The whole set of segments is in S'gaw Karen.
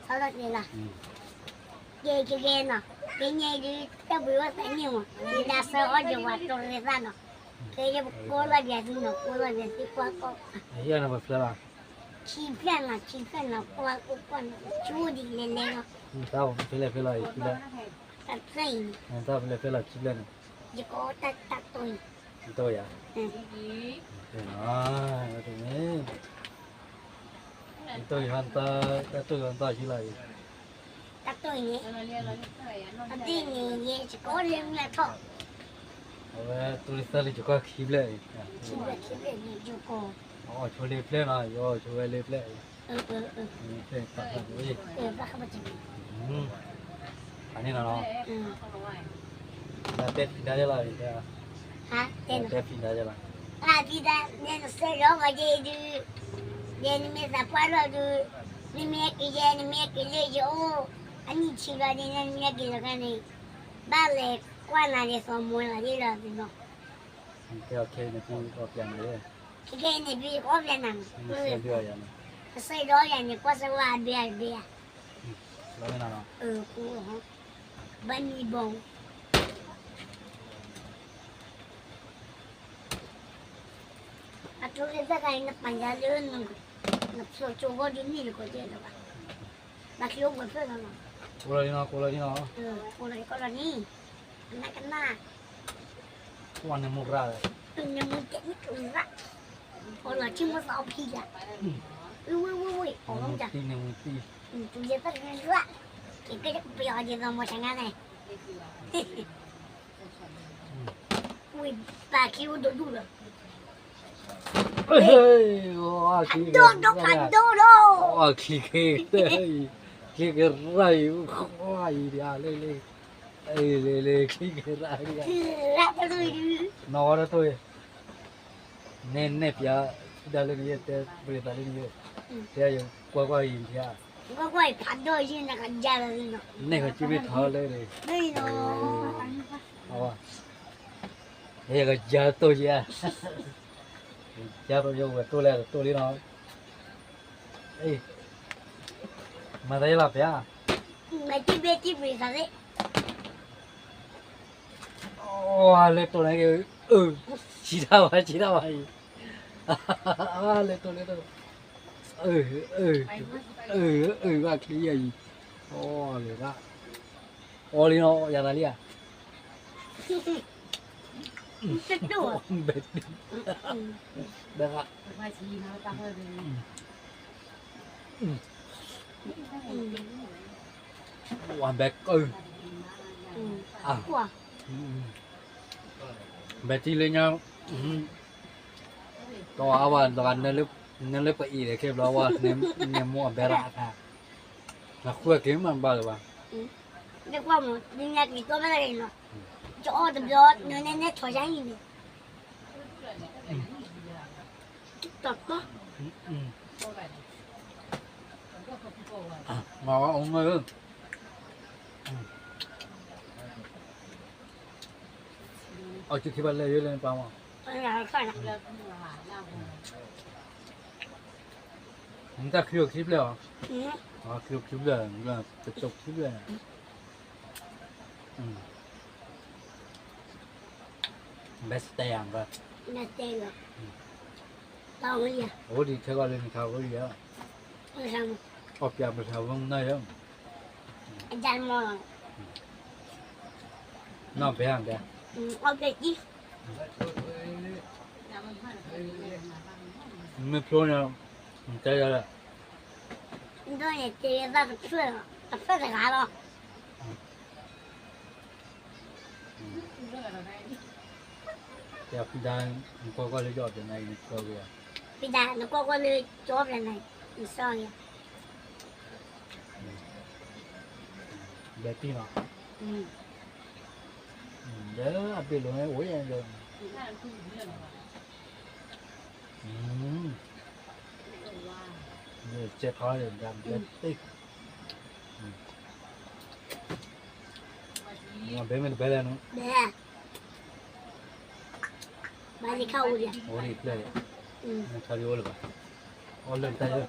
အလီၤတဲလီၤ, ကဲကဲကဲနီၤ, ကဲညါဒုး တၢ်ဘှံးအိၣ်သးန့ၣ်မး ဒ်ဒၣ်ဆၢအီၣ်ယဝၤတိရ့သၣ်နီၤ, ကဲယပကိးလီၤယၤသုနီၤ ကိးလီၤယၤသုကွၢ်ကီၢ်, ယဲၢ်နီၤပဖျဲလီၤ, ခံဖျဲနီၤ ခံဖျဲနီၤ ကွၢ်ကီၢ်ကွၢ်နီၤ ဆိဒံးလဲၤလဲၤလီၤ, တၢ်ဖျဲအံၤန့ၣ်, တၢ်ဖျဲဖျဲလီၤခံဖျဲန့ၣ်, ယကိးတၢ်တၢ်တိၢ်အံၤ, တိၢ်ယၤ, တၢ်တိၢ်ယၤ, တၢ်တိၢ်ယၤတၢ်ယံၤလီၤအံၤ, တၢ်တိၢ်အံၤန့ၣ်, အဒ်န့ၣ် ယကိးလၢမ့ၢ်ထီၣ်, အဝဲတိရ့သၣ်လၢယကွၢ်ခံဖျဲအံၤ, ခံဖျဲန့ၣ်ယကိး, အီၣ်ဆိလၢဖျဲနီၤ ယအီၣ်ဆိဝဲလၢဖျဲအံၤ, ဖျဲပာ်ဖျဲ, ဖဲန့ၣ်နီၤ, လၢတဲဖံးဒါယဲလီၤ, တဲဖံးဒါယဲလီၤ, ဖံးဒါ နဆၢလီၤဝဲဒၣ်ဒုး, ဒဲနမ့ၢ်သးပှၢ်လီၤဒုး, နမ့ၢ်ကယဲၢ် နမ့ၢ်ကလၢယအိၣ်, အနံၣ်ဆံလီၤဒုး နမ့ၢ်ကလၢၤန့ၣ်, ဘၣ်လဲၤကွၢ်နၤဒ်သိးမိၢ်လီၤဒ်လီၤသ့ၣ်နီၤ, ခဲခဲအံၤန့ၣ်, ခဲခဲအံၤန့ၣ် ဖံးအီၣ်ဖျဲနၤ, နဆၢလီၤယၤန့ၣ် ကွၢ်စၢၤဝဲအဘ့ၣ်အဘ့ၣ်ဧါ, ဘၣ်မံဘီ အတိရ့သၣ်ခါအံၤ နပာ်ယၤလၢ နဖျိကၠိဂီၢ်ဒုးန့ၣ်တကိးကဲလၢၤဘၣ်, ဘၣ်ချံအိၣ်ပှဲၤဖျၢၣ်လီၤနီၤ, ကိးလီၤ, ကိးလီၤန့ၣ်, ကနၣ်ကနၣ်, နမူရၣ်, နမူတဲနကရၣ်, အီလီၤထံမိၢ်သးအီဖံယၤ, ဝ့ၢ်ဝ့ၢ်ဝ့ၢ်ဝ့ၢ်, အီလီၤ, နမူတံၢ်, နမူတံၢ်, နတူၤယဲၢ်သၣ်ရၣ်, ကဲကဲပယီၤဒ်သိးမီၤဆါငါန့ၣ် ဝံၤပာ်ခံအိၣ်ဒိၣ်ဒိၣ်လီၤ, ဖးဒိၣ်ဒိၣ်ဖးဒိၣ်ဒိၣ်, ချံက့ၤရၣ်အံၤ, ချံက့ၤရၣ်အံၤ, လ့လ့, လ့လ့, ချံက့ၤရၣ်အံၤ, နီၢ်ဝဲတတိၢ်အံၤ, နဲနဲပျး, ဒၣ်လၢနယဲၢ်တဲပရံသးလၢနယဲၢ်, တဲယကွၢ်ကွၢ်အံၤ, ကွၢ်ကွၢ်အံၤဖးဒိၣ်ယဲၢ်နကယၤလီၤ, နဲကစံးမ့ၢ်ထီလၢန့ၣ်, ယကယၤတိၢ်ယဲၢ်, ယၤတိၢ်ယဲၢ်ဝဲတိၢ်လဲၣ်တိၢ်လံနီၤ, မၤသးယဲလီၤပျး, မၤတံၢ်ဘ့ၣ်တံၢ်ပရံသးသ့ၣ် လဲၤတိၢ်န့ၣ်က့ၤ, ဆံးတၢ်ဘၣ်ဆံးတၢ်ဘၣ်အံၤ, လဲၤတိၢ်လဲၤတိၢ်, အၢ အၢ ဘၣ်ချံယၤအံၤ, လဲၤဘၣ်, အီလံနီၤ ယၤသးလံဧါ, ဘဲ, ဘဲ, ဝၤဘဲကၢၢ်, ဘဲထံလၢညါ, တအါဝဲ, နလၢပအံၤဒီးခဲဘျီဝဲ, နမိၢ်အဘဲရၣ်အခါ, နဃုက့ၤမးဘၣ်လၢၤဘၣ်, နကွၢ်မး နညါက့ၤကီၢ်ဘၣ်တဂ့ၤနီၤ, ယအီၣ်တဘျီ နနဲနဲထီၣ်ယါအံၤန့ၣ်, တီတီ မၤဝဲအိၣ်မ့ၢ်ဧၢ, အီၣ်က့ၤခံဘၣ်လဲၣ်ယဲလၢနပၢ်မး, နတၢ်ခံအိၣ်ခံဖျၢၣ်အီၤ, ခံအိၣ်ခံဖျၢၣ်, တစိၢ်ခံဖျၢၣ်, ဘဲစတဲယၤ, အိၣ်ဒံးထဲဂီၢ်လၢနခါအိၣ်ဒံးဧါ, အီၣ်ပၠးပသးဝဲမနုၤယၤ, နီၢ်ဘဲ, မ့ၢ်ဖျိန့ၣ်, တဲယၤလၢ, တဖျၢၣ်တဂၤလီၤ. ဖံဒါ, နကွၢ်ကွၢ်လၢယအီၣ်ပျဲနၤအံၤ နကၠီက့ၤဧါ, ဖံဒါ နကွၢ်ကွၢ်လၢယအီၣ်ပျဲနၤအံၤ နကၠီက့ၤဧါ, ဘဲတံၢ်နီၤ, လၢအဘ့ၣ်လိၤန့ၣ်အိၣ်ယဲ, ကဲထီၣ်, ဘဲတံၢ်, ဘဲမ့ၢ်တဘဲလဲၣ်, ဘဲ, ဘဲလံခါအိၣ်ဒံး, အိၣ်ဒံးဖျဲၣ်, ခါဒံးအိၣ်လၢၤဘၣ်, အီၣ်လၢတၢ်ယိၣ်,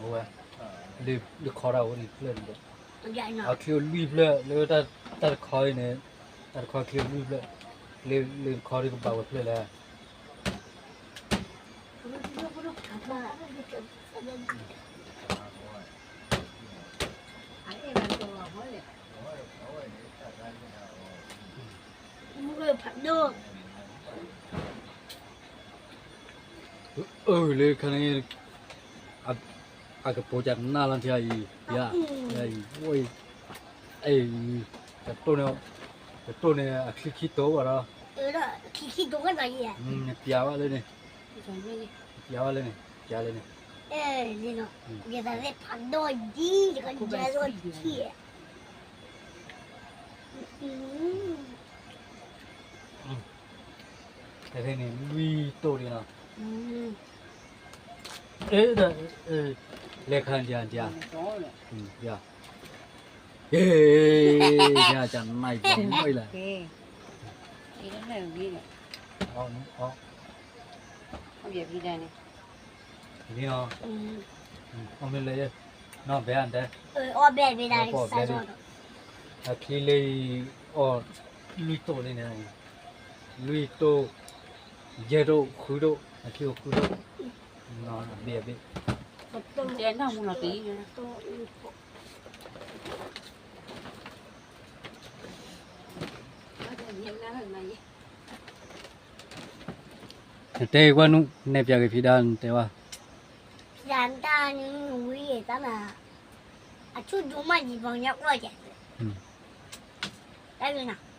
အဝဲ, လၢခီတၢ်အိၣ်န့ၣ်ဖျၢၣ်န့ၣ်ဒီး, အချံအိၣ်လွံၢ်ဖျၢၣ် လၢတၢ်တခီအံၤန့ၣ်, တၢ်တခီချံအိၣ်လွံၢ်ဖျၢၣ်, လၢတခီဒ်ကဘၣ်ဝဲဖျၢၣ်လဲၣ်. အၢ လၢခါန့ၣ် အကပိာ်ကနၣ်လီၤထံအံၤ, ယအံၤ, အံၤ, ကတိၢ်န့ၣ်, ကတိၢ်န့ၣ် အချံခံတိာ်ဘၣ်ဒီး, နပျးဘၣ်လၢန့ၣ်, ပျးဘၣ်လၢန့ၣ်, ပျးလၢန့ၣ်, ပျးလၢန့ၣ်, ဖးဒိၣ်ဒ်, တထံၣ်န့ၣ် လွံၢ်တိာ်ဒံးနီၤ, အဲ, လဲၤခါဒံး, ဒံး, ယ, ယ, ယနၢ်ပှၤမုၢ်လၢ်, ဒ်နီၤ, အီၣ်မ့ၢ်လၢ, နီၢ်ဘဲဒၣ်, အချံလၢအံၤ အီၣ်လွံၢ်တိာ်လံန့ၣ်, လွံၢ်တိာ်, ယဲၢ်တိာ်, ဃုတိာ်, အချံအိၣ်ဃုတိာ်, အဘ့ၣ်အဘ့ၣ်, နတဲကွၢ်နူၢ် နဲၣ်ပၠးက့ၤဖံဒါ နတဲဝဲ, ဖံဒါတၢ်နုၢ်ဝံၤတၢ်မး, အဆူၣ်ဒိၣ်မးယံၤပှၤကညီကျိာ်ကဲ, တၢ်နုၢ်